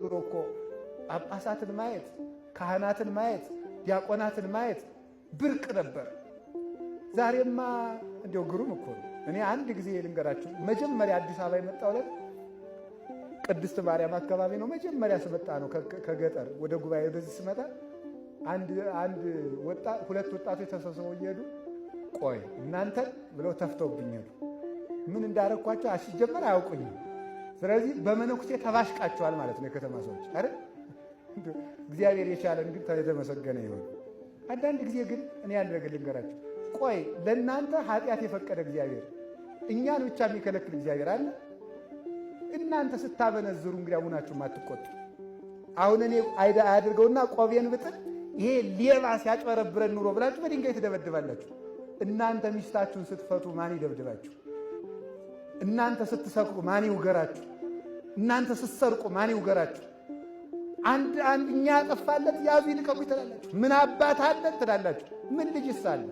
ድሮ እኮ ጳጳሳትን ማየት፣ ካህናትን ማየት፣ ዲያቆናትን ማየት ብርቅ ነበር። ዛሬማ እንዲያው ግሩም እኮ ነው። እኔ አንድ ጊዜ ልንገራችሁ፣ መጀመሪያ አዲስ አበባ የመጣው ዕለት ቅድስት ማርያም አካባቢ ነው። መጀመሪያ ስመጣ ነው ከገጠር ወደ ጉባኤ ወደዚህ ስመጣ አንድ አንድ ወጣ ሁለት ወጣቶች ተሰብስበው እየሄዱ ቆይ እናንተን ብለው ተፍተውብኝ ሄዱ። ምን እንዳረግኳቸው ሲጀመር አያውቁኝም። ስለዚህ በመነኩሴ ተባሽቃቸዋል ማለት ነው የከተማ ሰዎች አይደል? እግዚአብሔር የቻለን ግን የተመሰገነ ይሁን። አንዳንድ ጊዜ ግን እኔ አንድ ነገር ልንገራችሁ። ቆይ ለእናንተ ኃጢአት የፈቀደ እግዚአብሔር እኛን ብቻ የሚከለክል እግዚአብሔር አለ? እናንተ ስታበነዝሩ እንግዲህ አሁናችሁ አትቆጡ። አሁን እኔ አይዳ አያድርገውና ቆቤን ብጥል ይሄ ሌባ ሲያጭበረብረን ኑሮ ብላችሁ በድንጋይ ትደበድባላችሁ። እናንተ ሚስታችሁን ስትፈቱ ማን ይደብድባችሁ? እናንተ ስትሰክሩ ማን ይውገራችሁ? እናንተ ስትሰርቁ ማን ይውገራችሁ? አንድ አንድ እኛ ያጠፋለት ያዙ ይልቀቁ ትላላችሁ። ምን አባት አለን ትላላችሁ። ምን ልጅስ አለ?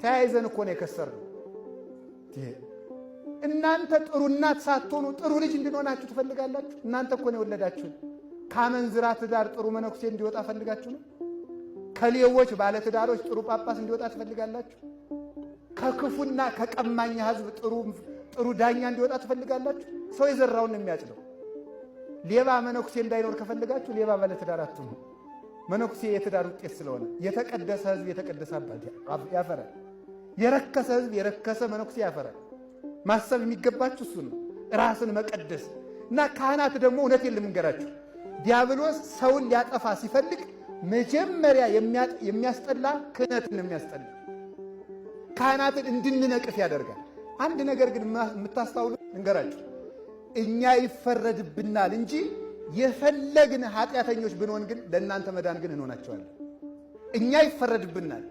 ተያይዘን እኮ ነው የከሰርነው። እናንተ ጥሩ እናት ሳትሆኑ ጥሩ ልጅ እንድንሆናችሁ ትፈልጋላችሁ። እናንተ እኮ ነው የወለዳችሁን። ካመንዝራ ትዳር ጥሩ መነኩሴ እንዲወጣ ፈልጋችሁ ነው? ከሌቦች ባለትዳሮች ጥሩ ጳጳስ እንዲወጣ ትፈልጋላችሁ? ከክፉና ከቀማኛ ሕዝብ ጥሩ ጥሩ ዳኛ እንዲወጣ ትፈልጋላችሁ? ሰው የዘራውን ነው የሚያጭደው። ሌባ መነኩሴ እንዳይኖር ከፈልጋችሁ ሌባ ባለትዳር አትሁኑ። መነኩሴ የትዳር ውጤት ስለሆነ የተቀደሰ ሕዝብ የተቀደሰ አባት ያፈራል። የረከሰ ሕዝብ የረከሰ መነኩሴ ያፈራል። ማሰብ የሚገባችሁ እሱ ነው፣ ራስን መቀደስ እና ካህናት ደግሞ እውነቴን ልንገራችሁ፣ ዲያብሎስ ሰውን ሊያጠፋ ሲፈልግ መጀመሪያ የሚያስጠላ ክህነትን የሚያስጠላ ካህናትን እንድንነቅፍ ያደርጋል። አንድ ነገር ግን የምታስታውሉ እንገራችሁ፣ እኛ ይፈረድብናል እንጂ የፈለግን ኃጢአተኞች ብንሆን ግን ለእናንተ መዳን ግን እንሆናቸዋለን። እኛ ይፈረድብናል፣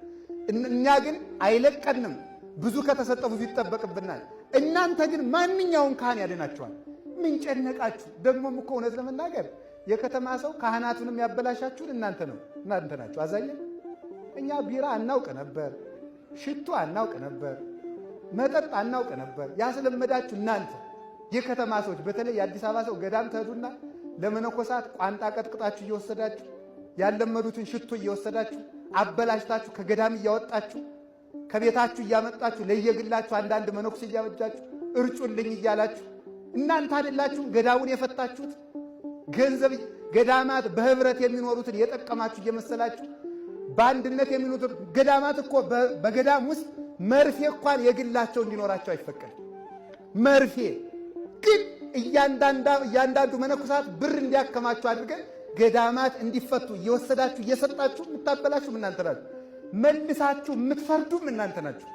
እኛ ግን አይለቀንም። ብዙ ከተሰጠ ብዙ ይጠበቅብናል። እናንተ ግን ማንኛውም ካህን ያድናቸዋል። ምን ጨነቃችሁ? ደግሞም እኮ እውነት ለመናገር የከተማ ሰው ካህናቱንም ያበላሻችሁን እናንተ ነው እናንተ ናችሁ። አዛኛ እኛ ቢራ አናውቅ ነበር፣ ሽቶ አናውቅ ነበር፣ መጠጥ አናውቅ ነበር። ያስለመዳችሁ እናንተ የከተማ ሰዎች፣ በተለይ የአዲስ አበባ ሰው ገዳም ትሄዱና ለመነኮሳት ቋንጣ ቀጥቅጣችሁ እየወሰዳችሁ ያለመዱትን ሽቶ እየወሰዳችሁ አበላሽታችሁ ከገዳም እያወጣችሁ ከቤታችሁ እያመጣችሁ ለየግላችሁ አንዳንድ መነኩሴ እያበጃችሁ እርጩልኝ እያላችሁ እናንተ አይደላችሁ ገዳሙን የፈታችሁት? ገንዘብ ገዳማት በህብረት የሚኖሩትን የጠቀማችሁ እየመሰላችሁ በአንድነት የሚኖሩት ገዳማት እኮ በገዳም ውስጥ መርፌ እንኳን የግላቸው እንዲኖራቸው አይፈቀድም። መርፌ ግን እያንዳንዱ መነኮሳት ብር እንዲያከማችሁ አድርገን ገዳማት እንዲፈቱ እየወሰዳችሁ እየሰጣችሁ የምታበላሹም እናንተ ናችሁ። መልሳችሁ የምትፈርዱም እናንተ ናችሁ።